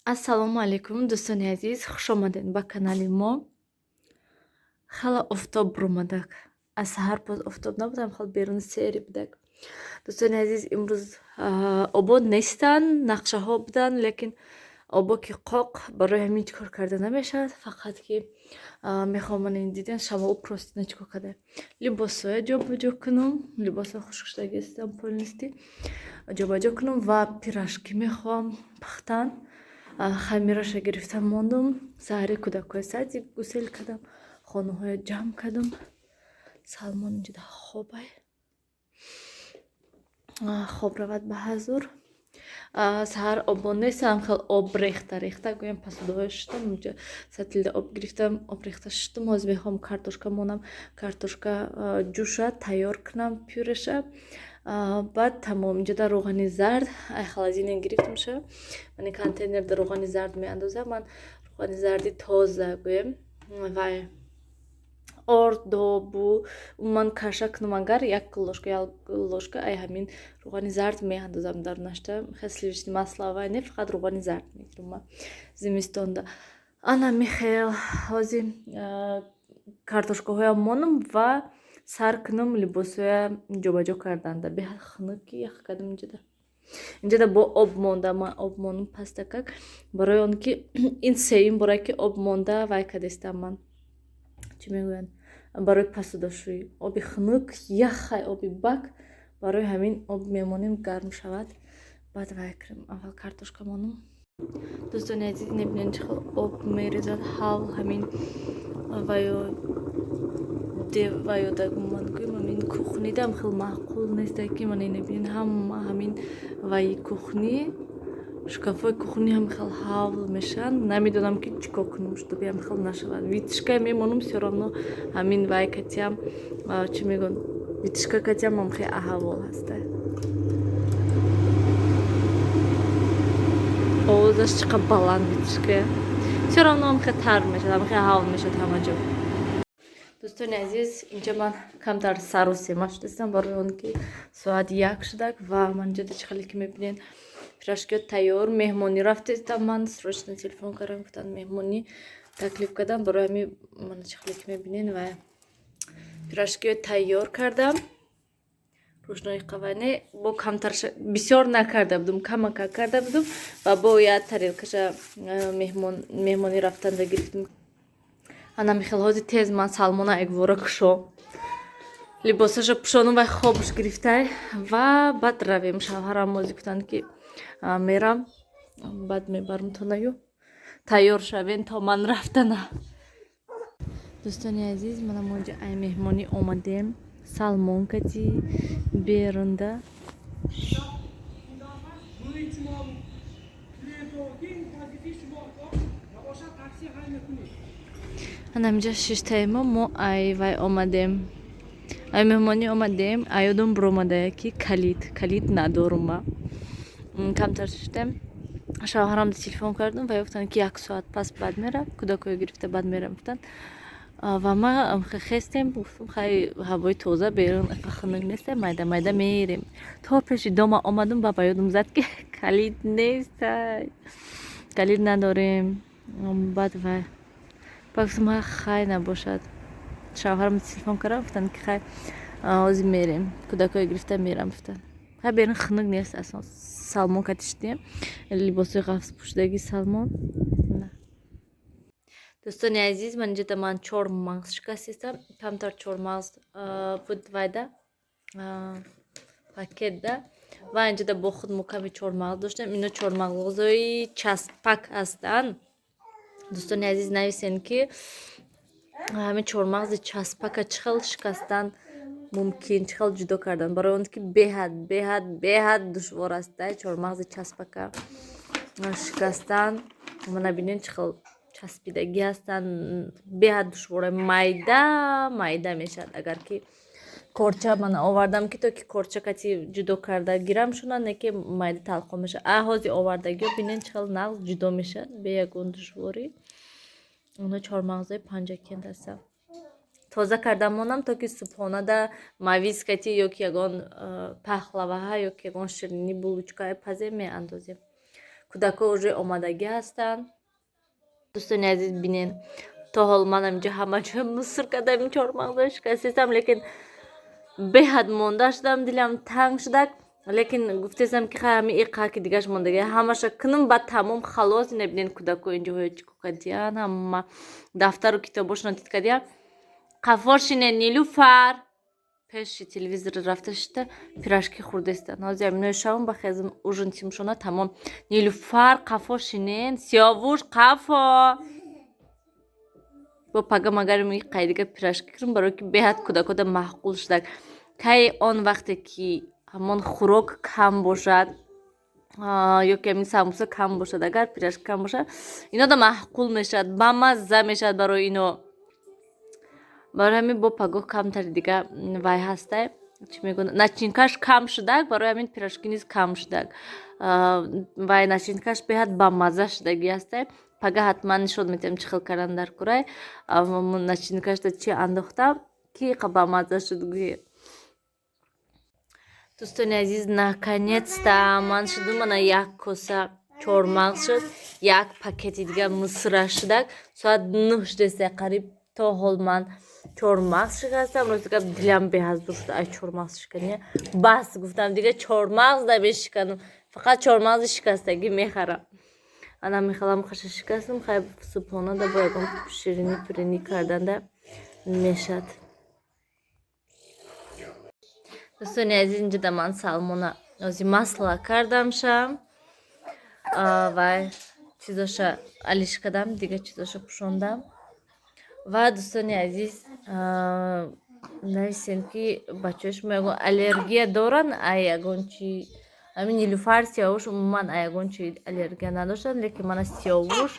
Ассалому алайкум, дӯстони азиз, хушомадед ба канали мо. Хела офтоб буромадак. Аз саҳар боз офтоб набудам, хел берун сери будак. Дӯстони азиз, имрӯз обо нестанд, нақшаҳо буданд, лекин обо ки қоқ, барои ҳамин чӣ кор карда намешавад. Фақат ки мехоҳам, ман ин диден шамол простина чӣ кор карда. Либосҳоя ҷобаҷо кунам, либосҳои хушкшудагӣ ҳастам полностью ҷобаҷо кунам ва пирожки мехоҳам пухтан. Хамираша гирифтам, мондум. Саҳари кӯдакҳои садик гусел кардам, хонаҳоя ҷамъ кардам. Салмон инҷода хобай, хоб равад ба ҳазур. Саҳар обон нестам, хел об рехта рехта гӯям, посудаҳоя шуштам, инҷо сатилда об гирифтам, об рехта шуштам. Ҳозир мехоҳам картошка монам, картошка ҷӯша тайёр кунам, пюреша, баъд тамом. Инҷода равғани зард ай холодильник гирифтамша, ман контейнерда равғани зард меандозам. Ман равғани зарди тоза гӯем вай ордобу умуман каша кунам, агар як ложка, як ложка ай ҳамин равғани зард меандозам дар нашта. Хел сливочный масло вай не, фақат равғани зард мегирам ман зимистонда. Ана михел ҳозир картошкаҳоям монам ва сар кунам либосҳоя ҷобаҷо карданда. Беҳад хунуки ях кардам инҷода. Инҷода бо об монда, ман об монам пастакак, барои он ки ин сеюм боре ки об монда вай кадестам ман, чӣ мегӯянд, барои посудашӯӣ оби хунук яхай оби бак, барои ҳамин об мемонем, гарм шавад, баъд вай кунем. Аввал картошка монам. Дӯстони азиз, мебинед, чӣ хел об мерезад ҳавл, ҳамин ваю ваёдагуман гӯем, ҳамин кухнидам хел маъқул неста, ки ман небинед, ҳама ҳамин ваи кухни, шкафҳои кухни ҳам хел ҳавл мешаванд. Намедонам, ки чӣ кор кунам, чтобы ям хел нашавад. Вытяжка мемонам, всё равно ҳамин вай катиам, чӣ мегӯянд, вытяжка катиам ҳам хел аҳвол ҳаста. Овозаш чӣ қадр баланд, вытяжка всё равно ҳам хел тар мешавад, ҳам хел ҳавл мешавад ҳама ҷо. Дӯстони азиз, инҷа ман камтар сарусема шудастам, барои он ки соат 1 шудак ва ман инҷо, чӣ хеле ки мебинед, пирожкиҳо тайёр. Меҳмонӣ рафтестам ман, срочно телефон кардам, гуфтанд, меҳмонӣ таклиф кардам, барои ҳамин ман, чӣ хеле ки мебинед, ва пирожкиҳо тайёр кардам. Рӯшнои қавайне бо камтар бисёр накарда будум, камака карда будум ва бо як тарелкаша меҳмонӣ рафтанда гирифтем. Ана михел ҳози тез ман Салмона эгвора кушо, либосаша пӯшонум, вай хобуш гирифтай ва баъд равем. Шавҳарам мози гуфтанд, ки мерам, баъд мебарам тонаю, тайёр шавен то ман рафтана. Дӯстони азиз, манам онҷа ай меҳмонӣ омадем, Салмон кати берунда. Анаминҷа шиштаемо. Мо ай вай омадем, ай меҳмонӣ омадем. Аёдум буромадая, ки калид надорума. Камтар шиштем, шавҳарам телефон кардам ва гуфтанд, ки як соат пас баъд мерам, кӯдакҳоё гирифта баъд мерам, гуфтанд. Ва ма хестем, гуфтам, хай, ҳавои тоза, берун хунук нест, майда майда мерем. То пеши дома омадам, ба ёдум зад, ки калид нест, калид надорем. Баъд вай ба гуфтам, хай, набошад. Шавҳарам телефон кардам, гуфтанд, ки хай, ҳозир мерем, кӯдакҳоё гирифта мерам, гуфтанд. Хай, берун хунук нест асло. Салмон кати шидем, либосҳои ғафз пӯшидаги Салмон. Дӯстони азиз, ман инҷода ман чормағз шикастистам, камтар чормағз буд вайда пакетда ва инҷода бо худ мо ками чормағз доштем. Ино чормағзҳои часпак ҳастанд. Дӯстони азиз, нависен, ки ҳамин чормағзи часпака чӣ хел шикастан мумкин, чӣ хел ҷудо кардан, барои он ки беҳад, беҳад, беҳад душвор аст чормағзи часпака шикастан. Мана бинед, чӣ хел часпидагӣ ҳастанд, беҳад душвора, майда майда мешавад. Агар ки корча ман овардам, ки то ки корча кати ҷудо карда гирам шуна, не ки майда талқо мешавад. А ҳозир овардагиҳо, бинед, чӣ хел нағз ҷудо мешавад бе ягон душворӣ. Оно чормағзҳои Панҷакент ҳастанд. Тоза карда монам, то ки субҳонада мавиз кати ё ки ягон пахлаваҳа, ё ки ягон ширинӣ, булочкае пазем, меандозем. Кӯдакҳо уже омадагӣ ҳастанд. Дӯстони азиз, бинен, то ҳол ман инҷо ҳама ҷоя мусор кардам, ин чормағзо шикастистам, лекин беҳад монда шудам, дилам танг шудак, лекин гуфтестам, ки хай, ҳами иқа ки дигаш мондаги, ҳамаша кунам, баъд тамом, халос. Ина бинен, кӯдакҳо инҷоҳоя чӣ кадиян, ҳама дафтару китобошона тит кадиян. Қафо шине, Нилуфар пеши телевизор рафта шита, пирожки хӯрдестан. Ҳозир аминои шавам, ба хезм, ужин тимшона, тамом. Нилуфар, қафо шинен, Сиёвуш, қафо. Бо пага магари қайдига пирожки кунам, барое ки беҳад кӯдакода маъқул шудак. Кай он вақте ки ҳамон хӯрок кам бошад ё ки ҳамин самбуса кам бошад, агар пирожки кам бошад, инода маъқул мешавад, бамазза мешавад барои ино. Барои ҳамин бо пагоҳ камтари дига вай ҳастай, чӣ мегӯянд, начинкаш кам шудак, барои ҳамин пирожки низ кам шудак. Вай начинкаш беҳад бамазза шудагӣ ҳастай. Пага ҳатман нишон медиҳам, чӣ хел кардан дар курай, начинкашда чӣ андохтам, ки иқа бамазза шуд гӯе. Дӯстони азиз, наконец-то ман шудум, мана, як коса чормағз шуд, як пакети дига мусра шудак. Соат 9 шудеста қариб, то ҳол ман чормағз шикастам. Рости гап, дилам беҳад зур шуд ай чормағз шикания. Бас, гуфтам, дига чормағз намешиканам, фақат чормағзи шикастагӣ мехарам. Ана мехалам, хаша шикастам. Хай, субҳонада бо ягон ширинӣ пиринӣ карданда мешад. Дӯстони азиз, инҷода ман салмона ози масла кардамша ва чизоша алиш кардам, дига чизоша пӯшондам. Ва, дӯстони азиз, нависем, ки бачаҳои шумо ягон аллергия доранд ай ягон чи? Ҳамин Нилуфар, Сиёвуш умуман ай ягон чи аллергия надоштанд, лекин мана Сиёвуш,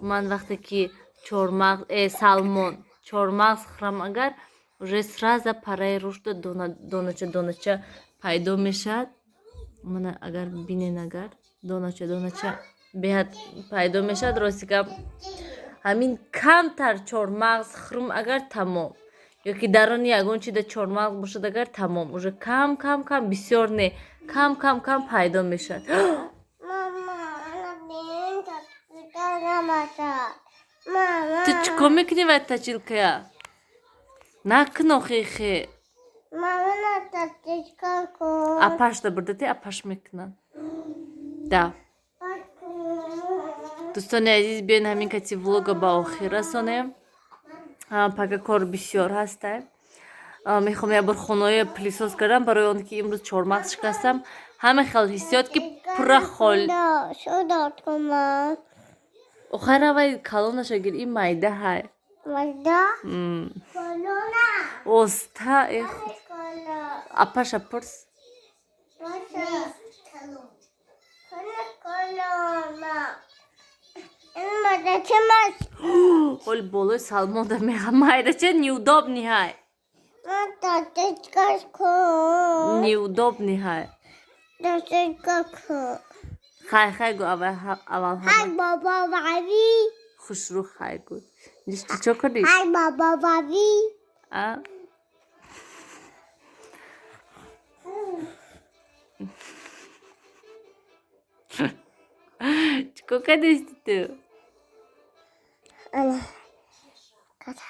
ман вақте ки чормағз, салмон, чормағз хӯрам, агар уже сразу параи рушда донача донача пайдо мешавад. Мана, агар бинен, агар донача донача беҳад пайдо мешавад. Рости гап, ҳамин камтар чормағз хӯрм агар, тамом, ё ки дарони ягон чида чормағз бошад агар, тамом, уже кам кам кам, бисёр не, кам кам кам пайдо мешавад. Мама, она бин, намаса. Мама. Ту чӣ кор мекунӣ вай точилкая? Накун охи. Мама, на точилка кун. Апашда бурдати, апаш мекунад да. Дӯстони азиз, биён, ҳамин кати влога ба охир расонем. Пага кор бисёр ҳастай. Мехоҳам як бор хонаҳоя пылесос кардам, барои он ки имрӯз чормағз шикастам, ҳама хел ҳиссиёт ки пурра хол. Шудот куман. Охай, равай, калонаша гир, ин майда ҳай. Майда? Колона. Оста, эх. Кола. Апаша пурс. Баша. Кола колона. Ин мада чимас? Ҳоли болои салмонда меха майдача неудобный ҳай. Ма точилка кун. Неудобный ҳай. Точилка кун. Хай, хай гӯ аввал, аввал. Хай. Ҳама Баба вави. Хушрӯ, хай гӯ. Ту чо кардӣ? Хай баба вави. А? Чӣ кор кардисти ту? Ана. Ката.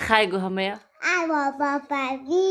Хай гӯ ҳамая. Хай баба вави.